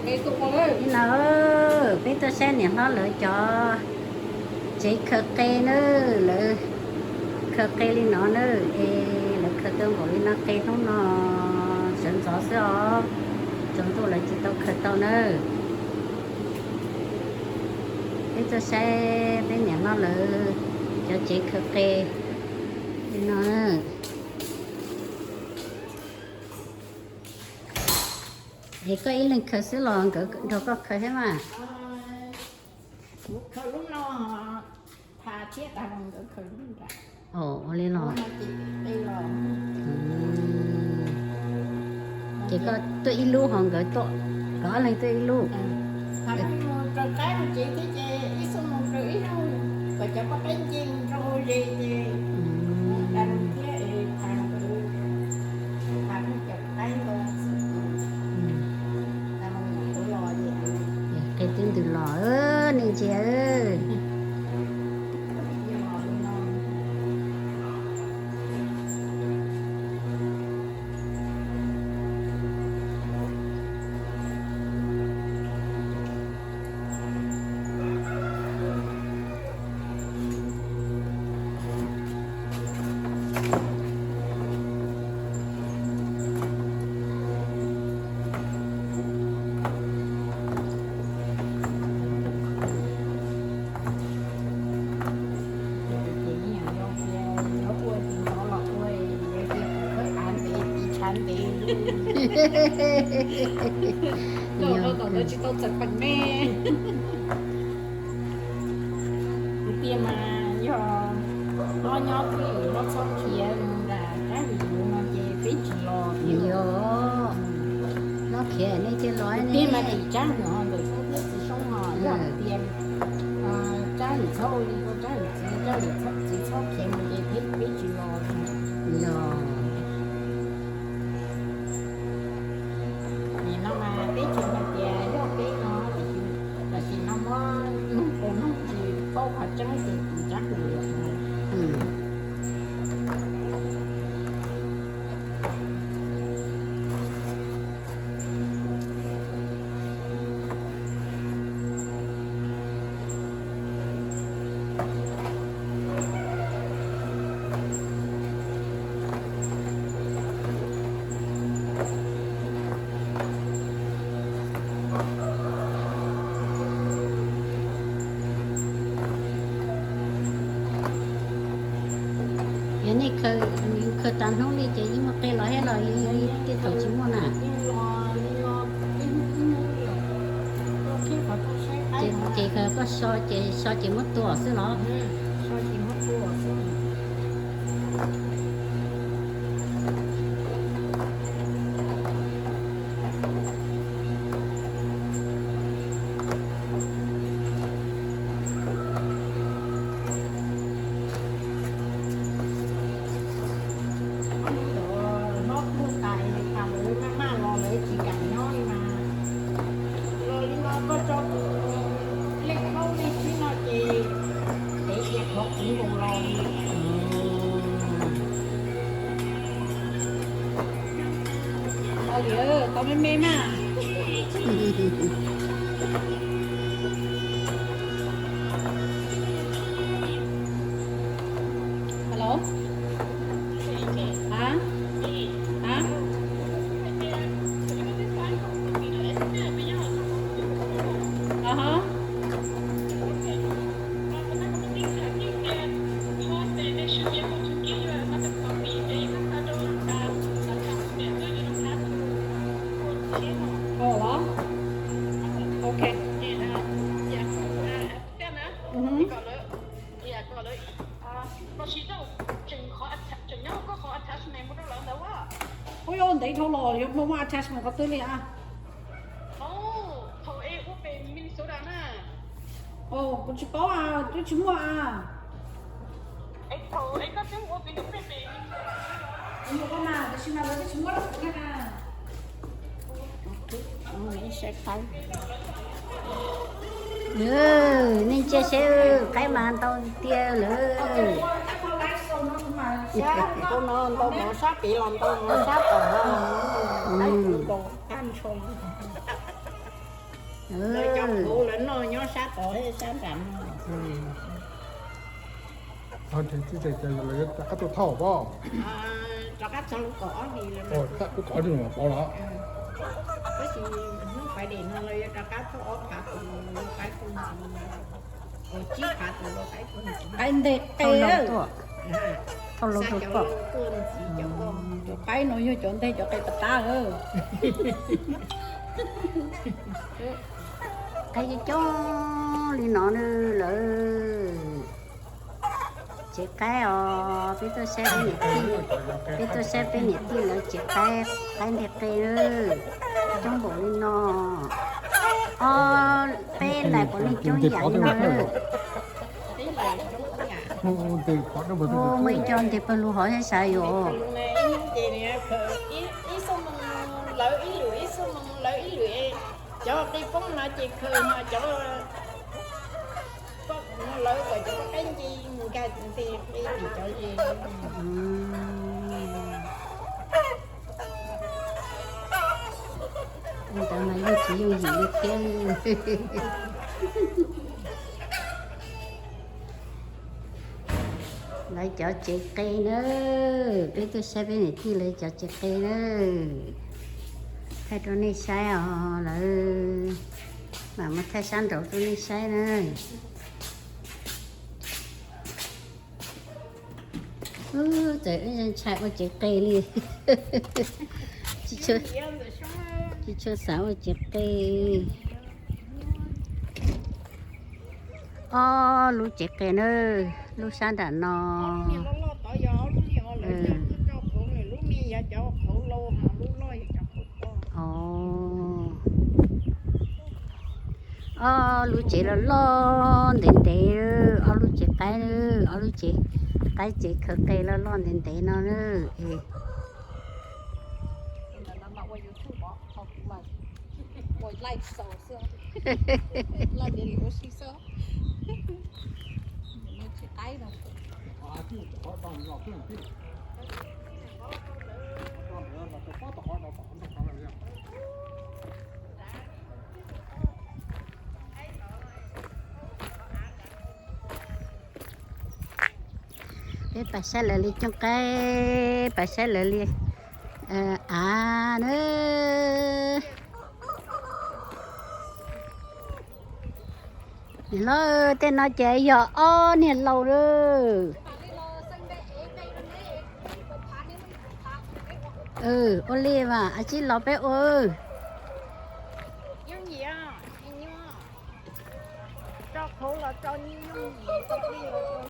Nim no peb tuaj saib niam hlob lawv cov tsev khaws qe na, lawv khaws qe li no na, es lawv khaws tau npaum li no qe hnub no sawv ntxov xwb os, tsaus ntuj lawv tsis tau khaws tau na. Peb tuaj saib peb niam hlob lawv cov tsev khaws qe li no. Es koj ib leeg khaws xwb los nkawd nrog koj khaws thiab mas? Kuv khaws lub no, Pha thiab Tag nkawd khaws lub nram. Ua li los. Ces koj tuaj ib lub ho nkawd tuaj, nkawd ob leeg tuaj ib lub. Raws qaib mus tsev thiab ces ib xub mus raws ib lub, kom cov poj qaib nce mus rau hauv zes ces da thiab es Pha nkawd, Pha cov qaib ntau xwb. Qe twb ntws los, nej ntsia. Tsis tau txawm peem me. Kuv tias mas yog nyob nyob twj ywm nyob txhob khiav nram rab hwm yuv no ces peb tsis los. Yog nyob khiav nej thiaj los. Kuv tias mas tim tsab hwm ho ntawm txhob thiab txiv soob no yog tias tsab hwm txhob ua li ko, tsab hwm txiv, tsab hwm txiv txhob khiav mus ces peb tsis los. Yog nim no mas peb tsis hais tias yog peb no, tam sim no muab noog tus noog tsis paub qhov tseeb ces tim tsab hwm. Yog nej khaws, yus khaws tas hnub li ces yeej muaj qe los thiab los yog tej thaum tsis muaj na? Ces koj so ces, so ces muab tua xwb los? Hlob kuj tas tas lawv maj maj los lawv tsis kam nyob li mas, los li no koj tso tus lej plaub lej tsib no ces tev tias qhov kuv nkaus los li. Tau li, tau me me mas. Hello. Hả? Hả? Ờ hả? Ồ, hả? Ok. Ừ hử. Ui, ntev dhau los yuav muaj attachment qhov twg li a? Kuv tsis paub a, twb tsis muaj a. Kuv mas, tiam sis mas lawv twb tsis muab rau kuv na. Nej ntsia seb, qaib mas ntau tiag lawm. Ntau no ntau, sab pem los ntau, sab tom no. Lawv cov qhuav lawv noj nyob sab tod thiab sab nram no. Rov qab tuaj thauj pob. Rov qab txog lub kaum ob hlis lawm. Lub kaum ob hlis mas pauv los. Tab sis hnub Friday no lawv yuav rov qab thauj ob phav tus lauj qaib tuaj ntxiv, tsib phav tus lauj qaib tuaj ntxiv. Qaib nteg qe, thauj lauj tuaj, tuaj ntxiv cov, cov qaib no yog cov nteg cov qe pas tab. Qaib coob coob li no na lawm. Tsev qaib os, peb tuaj saib peb niam tij, peb tuaj saib peb niam tij lawv tsev qaib, qaib nteg qe na, coob npaum li no. Ob peb lais puav leej coob ib yam li no. Muaj ib co nteg pawg lug hov thiab sav yom. Ib xuab moos lawv ib lwm, ib xuab moos lawv ib lwm, cov qe poob no ces khaws no cov lawv kom cov poj qaib nce mus nkag nteg qe tim cov ze. Ntawd mas yeej tsis yooj yim li thiab. Lawv cov tsev qe na, peb tuaj saib peb niam tij lawv cov tsev qe na. Thaij rau nej saib os, lawv mam muab thaij sab nraud rau nej saib na. Txawm ntshai ua tsev qe li, tsis tshua xav ua tsev qe. Ob lub tsev qe na, lub sab nram no. Ob lub tsev loj loj ntev ntev, ob lub tsev qaib, ob lub tsev qaib tsev khaws qe loj loj ntev ntev no na. Peb pas saib lawv li cooj qaib, pas saib lawv li av na. Niam hlob, tej no ces yog ob niag laus lawm. Ua li mas, a tsib los peb ua.